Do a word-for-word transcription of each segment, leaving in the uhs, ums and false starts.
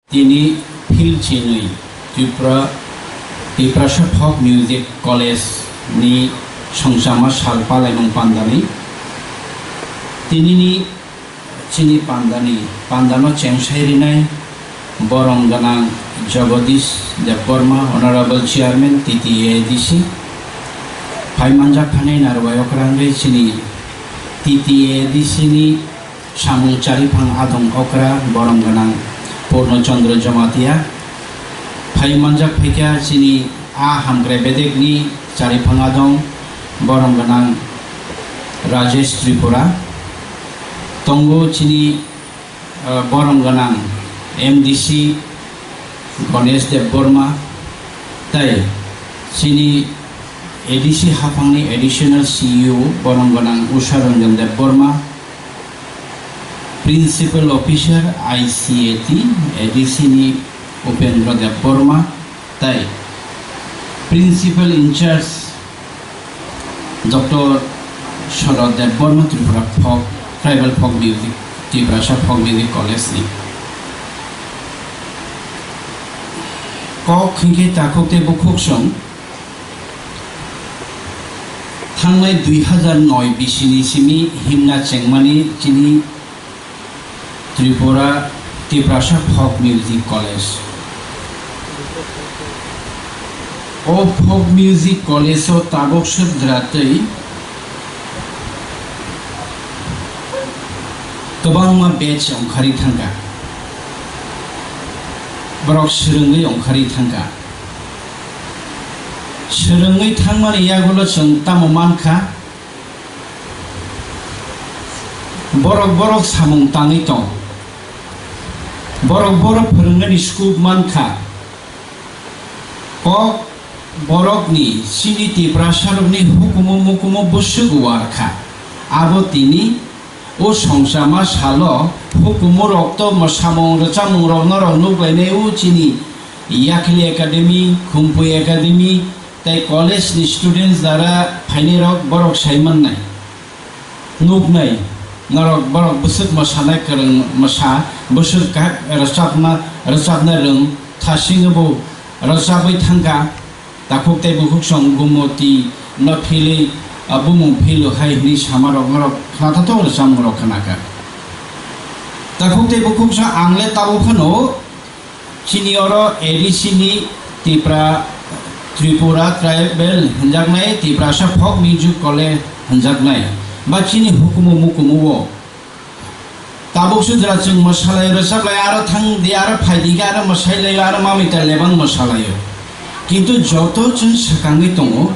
Tini phil chinwi Tripura, Tiprasa Folk Music College ni songchama sal palaimung pandani. Tinini chini pandani, pandano chengsai rinai borom gwnang Jagadish Debbarma, Honorable Chairman T T A A D C, phai manjak phanai narwai okrangwi chini T T A A D C ni samung chariphang adong okra borom gwnang Purno Chandra Jamatia, phai manjak phaikha chini a hamkrai bedekni chariphang adong borom gwnang Rajesh Tripura, tongo chini, ah, borom gwnang M D C Ganesh Debbarma, tei chini A D C haphangni Additional C E O borom gwnang Usha Ranjan Debbarma, Principal Officer I C A T A D C ni Upendra Debbarma, tei Principal in charge Doctor Sharad Debbarma, Tripura Folk, Tribal Folk Music, Tiprasa Folk Music College ni. Kok hinkhe takhuk tei bukhuk song thangnai dui hazar noi bisini simi himna chengmani chini Tripura Tiprasa Folk Music College. O Folk Music College o tabok sudra tei kwbangma batch ongkhari thangkha. Borok swrwngwi ongkhari thangkha. Swrwngwi thangmani yagulo chwng tamo mankha? Borok borok samung tangwi tong. Borok borok phwrwngnani scope mankha. Kok borokni chini Tiprasarokni hukumu mukumu bwswk uar kha. Abo tini o songchama salo hukumurokto mwsamung rwchapmungrok norok nuklainai o chini Yakli Academy, Khumpui Academy, tei college ni students jara phainairok borok sai mannai, nuknai, norok borok bwswk mwsanai kwrwng mwsa, bwswk kha-, rwchapna, rwchapna rwng, thasingwi bo rwchapwi thangkha, takhuk tei bukhuk song Gumoti no philwi, a, bumung philu hai hwnwi samarok norok khnathathok rwchapmungrok khnakha. Takhuk tei bukhuk song ang le tabuk phano, chini oro A D C ni Tipra, Tripura Tribal hwnjaknai, Tiprasa Folk Music College hwnjaknai, ba chini hukumu mukumu o. Tabuk sudra chwng mwsalai rwchaplai, aro thang di, aro phai di, aro mwsai lai, aro mamita lebang mwsalai o. Kintu joto chwng swkangwi tongo,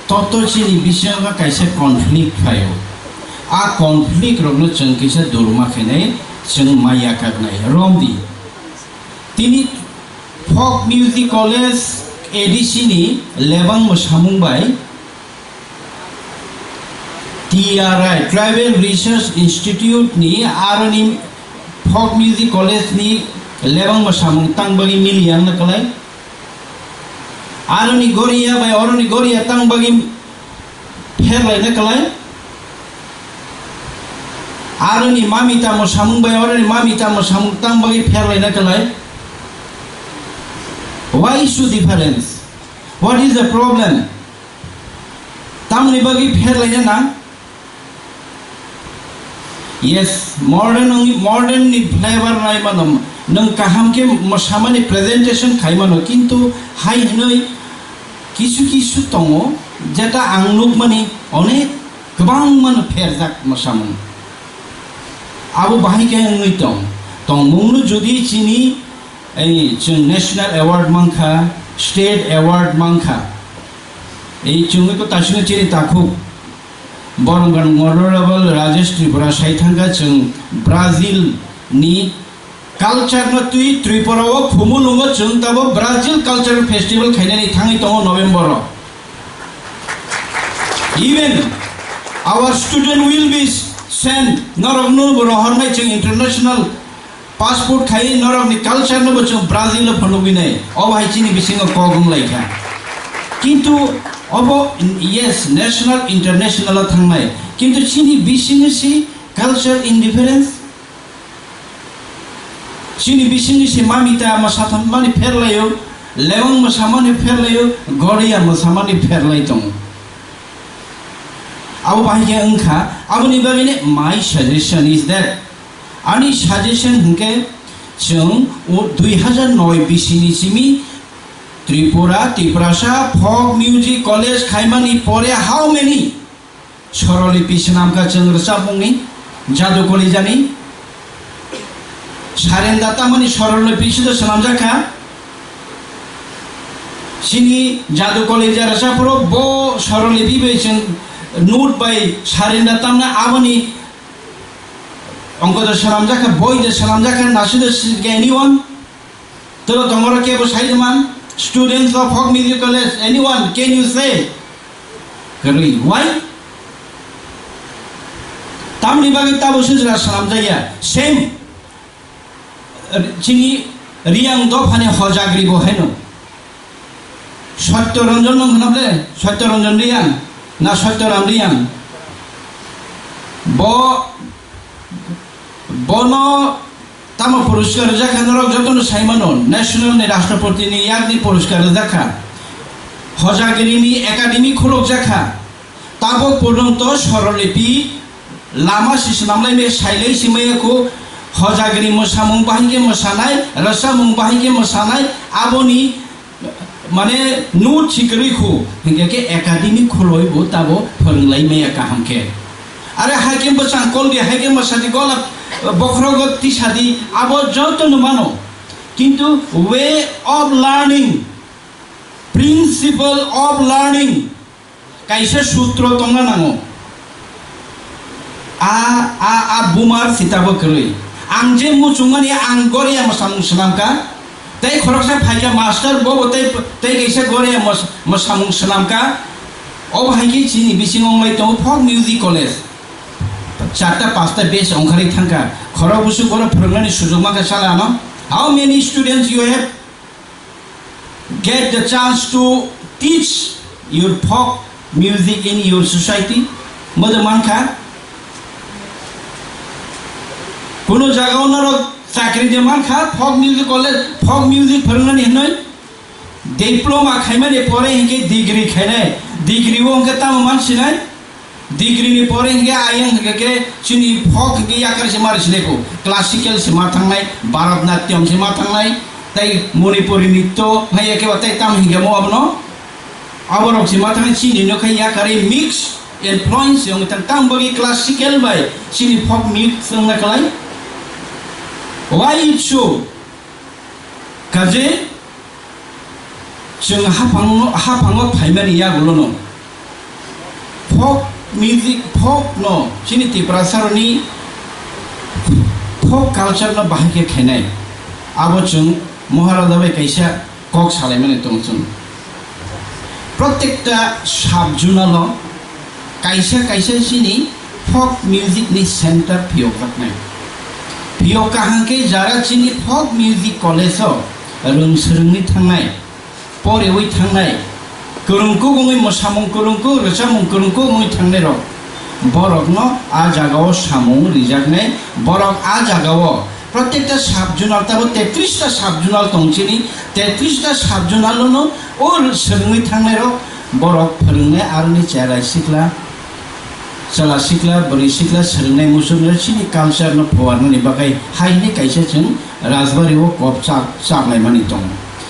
toto chini bisingo kaisa conflict phai o. A conflict rokno chwng kisa duruma khenai, chwng maya kaknai. Romdi. Tini Folk Music College A D C ni lebang mwsamung bai T R I, Tribal Research Institute ni aroni Folk Music College ni lebang mwsamung tang bagwi mili yang na kwlai. Aroni goria bai oroni goria tang bagwi pher laina kwlai. Aroni mami tamo samung bai oroni mami tamo samung tang bagwi pher laina kwlai. Why is so difference? What is the problem? Tamni bagwi pher laina nang? Yes, modern wngwi, modern ni flavor nai mano. Nwng kaham khe mwsamani presentation khai mano, kintu hai hwnwi kisu kisu tongo, jeta ang nukmani onek kwbangma no pherjak mwsamung. Abo bahai khe wngwi tong. Tongmungno jodi chini, ei, chwng national award mankha, state award mankha. Ei chwngwi ko tasino chini takhuk. Borok Honorable Rajesh Tripura sai thangkha chwng Brazil ni culture no twi Tripura o Khumulwng o chwng tabo Brazil Cultural Festival khainani thangwi tongo November o. Even our student will be sent, norok no bo rohornai chwng international passport khai norok ni culture no bo chwng Brazil o phunugwi nai. O hai chini bisingo kok wng lai kha. Kintu obo, yes, national, international o thangnai. Kintu chini bisingo si culture indifference. Chini bisingni se mamita mwsatham mani pherlaio, lewang mwsamani pherlaio, goria mwsamani pherlai tongo. Abo bahai khe wngkha, aboni bagwino my suggestion is that, ani suggestion hwnkhe, chwng o dui hazar noi bisini simi Tripura, Tiprasa folk music college khaimani pore how many Swarolipi swnamkha chwng rwchapmungni, Jadu Kalijani. Sarenda tamani Swarolipi sida swnamjakha. Chini Jadu Kalija rwchaphuru bo Swarolipi bai chwng note bai sarenda tamna aboni ongko da swnamjakha, boi da swnamjakha, nasida sijikha anyone? Toro tongoro kebo sai man, students of folk music college, anyone, can you say? Kwrwi, why? Tamni bagwi tabo sujra swnamjakya, same. Chini Riyang dophani Hojagri bo haino. Satya Ranjan nang khna ble, Satya Ranjan Riyang, na Satya Ram Riyang. Bo, bono tamo puraskar rijak kha, norok jotono sai mano, national ni rashtrapati ni yakni puraskar rijak kha. Hojagiri ni academy khuluk jak kha. Tabok porjonto Swarolipi lama si swnamlai me sailai si maya kho, Hojagiri mwsamung bahai khe mwsanai, rwchapmung bahai khe mwsanai, aboni mane note si kwrwi kho, hinkhe khe academy khuloi bo tabo phwrwnglai maya kaham khe. Are hai khe bwchang kol di, hai khe mwsa di, gola bokhrogo tisa di, abo joto no mano. Kintu way of learning, principle of learning, kaisa sutro tongna nango. A, a, a bumar sitabo kwrwi. Ang je muchungmani ang goria mwsamung swnamkha, tei khoroksa phaikha master bobo tei, tei kaisa goria mos-, mwsamung swnamkha. Obo hai khe chini bisingo wnglai tongo folk music college. Charta pasta batch ongkharwi thangkha. Khorok busu bono phwrwngnani sujok mankha sala ano. How many students you have? Get the chance to teach your folk music in your society. Modo mankha. Kuno jagao norok chakri de mankha, folk music college, folk music phwrwngnani hinwi. Diploma khaimani pore hinkhe degree khainai. Degree o hinkhe tamo mansinai? Degree ni pore hinkhe ayang hinkhe khe chini folk hinkhe yakar se mari sinai kho. Classical se ma thangnai, Bharatanatyam se ma thangnai, tei Manipuri nritya hai eke ba tei tam hinkhe mo abono. Aborok se ma thangnai chini no khai yakari mix influence yong tang tam bagi classical bai chini folk mix wngna kalai. Why it so? Kaje chwng haphango, haphango phaimani yagulono folk music, folk no chini Tiprasaroni folk culture no bahai khe khainai. Abo chwng Maharaja bai kaisa kok salaimani tongo chwng. Protekta sub-zonal o kaisa kaisa chini folk music ni center phiyokjaknai. Phiyok kaham khe jara chini folk music college o rwng swrwngwi thangnai, porewi thangnai, kwrwngkuk wngwi mwsamung kwrwngkuk, rwchapmung kwrwngkuk wngwi thangnai rok, borokno a jagao samung rijaknai, borok a jagao Protekta sub-zonal, tabo tetris ta sub-zonal tong chini, tetris ta sub-zonal no o swrwngwi thangnai rok, borok phwrwngnai aroni cherai sikla, chwla sikla, bwrwi sikla swrwngnai muchungnai chini culture no phuarnani bagwi hai hwnwi kaisa chwng Rajbari o kok chap, chaplaimani tongo.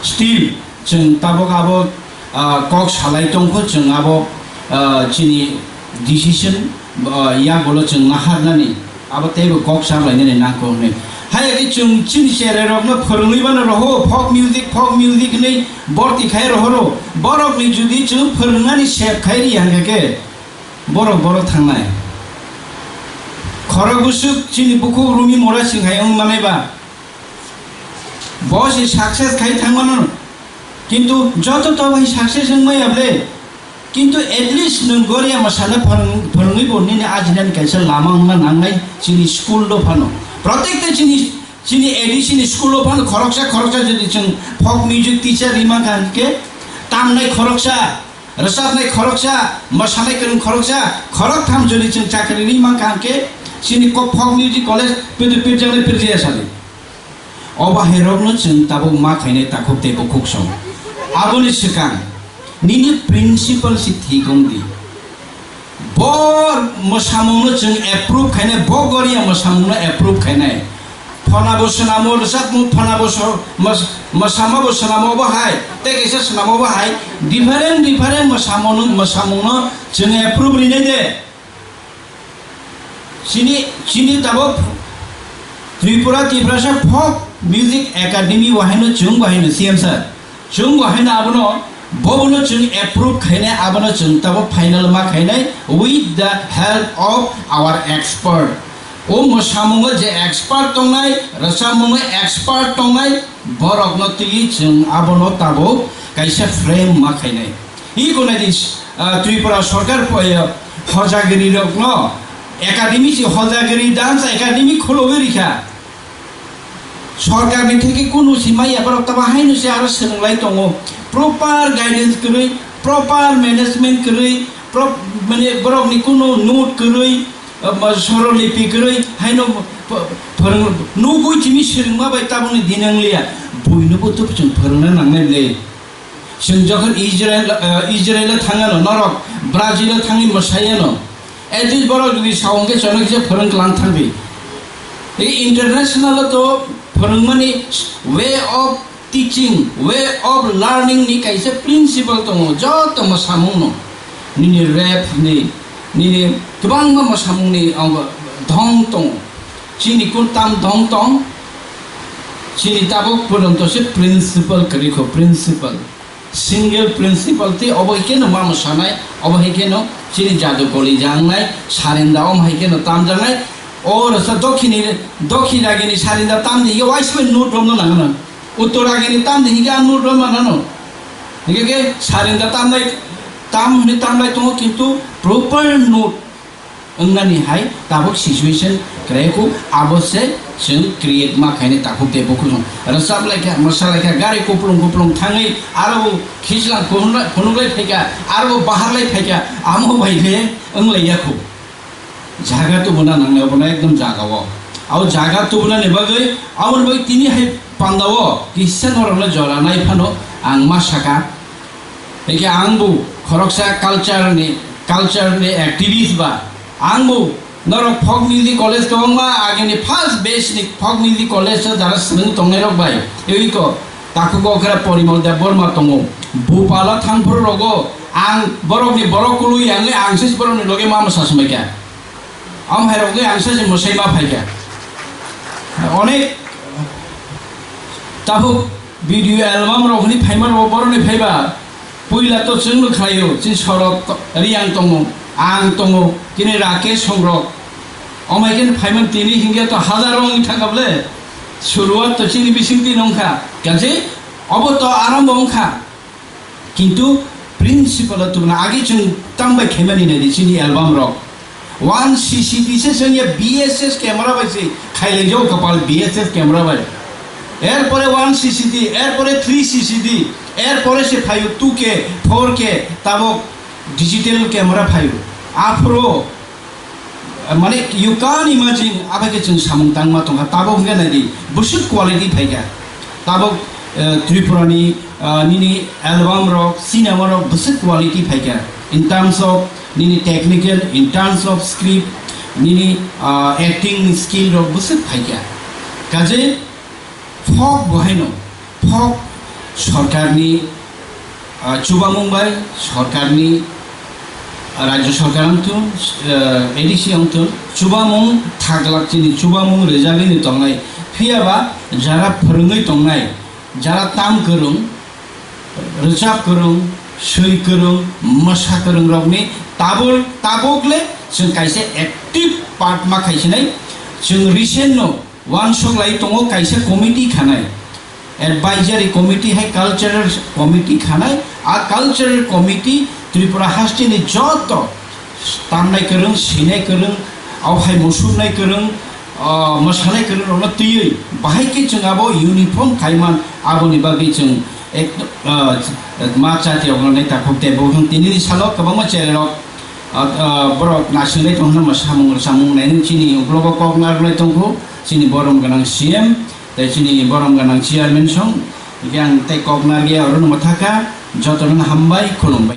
Still, Chwng tabok abo, ah, kok salai tongkho, chwng abo, ah, chini decision, ah, yagulo chwng naharnani, abo teibo kok salainani nangkho hwnwi. Hayakhe chwng chini cherai rokno phwrwngwi mano roho, folk music, folk music hwnwi borti khai rohoro. Borokni jodi chwng phwrwngnani sep khai ri hwnkhe khe, borok borok thangnai. Khorok bwswk chini bukhuk Rumi Mora sing hai wng manai ba? Bo se success khai thangmano, kintu joto to bai success wng maya ble, kintu at least nwng goria mwsana phwrwng-, phwrwngwi bo nini ajinani kaisa lama wngna nangnai chini school do phano. Protekta chini, chini A D C ni school o phano khoroksa khoroksa jodi chwng folk music teacher rima kha hwnkhe tamnai khoroksa, rwchapnai khoroksa, mwsanai kwrwng khoroksa, khoroktham jodi chwng chakri rima kha hwnkhe chini kok folk music college pidu pirjaknai pirjaya sadi. Obo hai rokno chwng tabuk ma khainai takhuk tei bukhuk song. Aboni swkang nini principle se thik wng di. Bo mwsamungno chwng approve khainai, bo goria mwsamungno approve khainai. Phonabo swnamo, rwchapmung phonabo so-, mos-, mwsamabo swnamo bo hai, tei kaisa swnamo bo hai, different, different mwsamungno, mwsamungno chwng approve rinai de. Chini, chini tabuk Tripura, Tiprasa Folk Music Academy bo haino chwng bo haino C M sir. Chwng bo haino abono, bobono chwng approve khainai, abono chwng tabuk final ma khainai with the help of our expert. O mwsamungo je expert tongnai, rwchapmungo expert tongnai, borokno twiwi chwng abono tabuk kaisa frame ma khainai. Iko nai di, ah, Tripura sorkar po-, eh, hojagiri rokno academy si hojagiri dance academy khulogwi rikha. Sorkarni theke kunu si maya borok tamo haino se aro swrwnglai tongo. Proper guidance kwrwi, proper management kwrwi, pro-, mane borokni kunu note kwrwi, ah, ma-, sorolipi kwrwi, haino ph-, ph-, phwrwng-, nugwi timi swrwngma bai tabukni dinangliya. Buinobo to chwng phwrwngna nangnai le. Chwng jokhon Israel, eh, Israel-o thangano, norok Brazil-o thangwi mwsayano. At least borok jodi sao hwnkhe chwngno kisa phwrwng klang thangdi. I international-o to phwrwngmani way of teaching, way of learning ni kaisa principle tongo, joto mwsamungno. Nini rap ni, nini kwbangma mwsamungni ongbo dhong tongo. Chini kun tam dong tong, chini tabuk porjonto se principle kwrwi kho, principle. Single principle tei obo hai kheno ma mwsanai, obo hai kheno chini jadu koli jangnai, sarinda om hai kheno tamjaknai. O rwsa dokhini, dokhi ragini sarinda tamni hwnkhe waisa bai note romno nangano. Uttor ragini tamni hwnkhe a note romano nangano. Hwnkhe khe sarinda tamnai, tam hwnwi tamlai tongo, kintu proper note wngnani hai tabuk situation kwrwi kho, abo se chwng create ma khainai takhuk tei bukhuk song. Rwchap lai kha, mwsa lai kha, gari kuplung kuplung thangwi aro bo khichlang phunuk lai, phunuk lai phai kha, aro bo bahar lai phai kha, amo bai khe wng lai ya kho. Jaga tubuna nangnai obono ekdom jaga o. Abo jaga tubunani bagwi, aboni bagwi tini hai panda o kisa norokno jora nai phano ang ma saka. Hingke ang bo khoroksa culture ni, culture ni activist ba, ang bo norok folk music college kwbangma agini first batch ni folk music college o jara swrwng tongnai rok bai, ewiko takhuk okra Porimol Debbarma tongo, Bhopal o thangphuru rogo ang borok ni borok kului ang ang se borok ni loge ma mwsa swmai kha. Am hai rok ang se mwsai ma phai kha. Onek takhuk video album rok hwnwi phaima rok borok ni phaiba puila to chwng no khlaio, chini sorok to-, Riyang tongo, ang tongo, chini Rakesh Songrok. Omai khe phaimani tini hingke to hazaro wngwi thangkha ble. Suruat to chini bising tini wngkha. Kaje obo to arambo wngkha. Kintu principle o tubuna agi chwng tangbai khaimani nai di chini album rok. One C C D se chwng ya B S S camera bai se khailai jago kapal B S S camera bai. Er pore one C C D, er pore three C C D, er pore se phaio two K, four K, tabok digital camera phaio. Aphuru mane, you can imagine, abai khe chwng samung tangma tongkha, tabok hwnkhe nai di, bwswk quality phaikha. Tabok, eh, Tripura ni, ah, nini album rok, cinema rok bwswk quality phaikha. In terms of nini technical, in terms of script, nini, ah, acting skill rok bwswk phaikha. Kaje, Folk bo haino, folk sorkarni, ah, chubamung bai, sorkarni, ah, rajyo sorkar wngthun, ah, A D C wngthun, chubamung thaglak chini chubamung rwjagwini tongnai. Phiyaba jara phwrwngwi tongnai, jara tam kwrwng, rwchap kwrwng, swi kwrwng, mwsa kwrwng rokni tabul tabukle chwng kaisa active part ma khaisinai. Chwng recent no Uansuk lai tongo kaisa committee khanai, advisory committee hai cultural committee khanai. A cultural committee Tripura hasteni joto tamnai kwrwng, sinai kwrwng, o hai musuknai kwrwng, ah, mwsanai kwrwng rokno twiwi bahai khe chwng abo uniform khaiman, aboni bagwi chwng ek, ah, ma chati rokno nai takhuk tei bo wng tinini salo kwbangma cherai rok, ah, ah, borok naisingrai tongkha, mwsamung rwchapmung nai chini uklogo kok narwknai tongkhu. Chini borom gwnang C M, Tei chini borom ganang chairman song, hingke ang tei kok narge oro no mathaka, joto no hambai, khulumbai.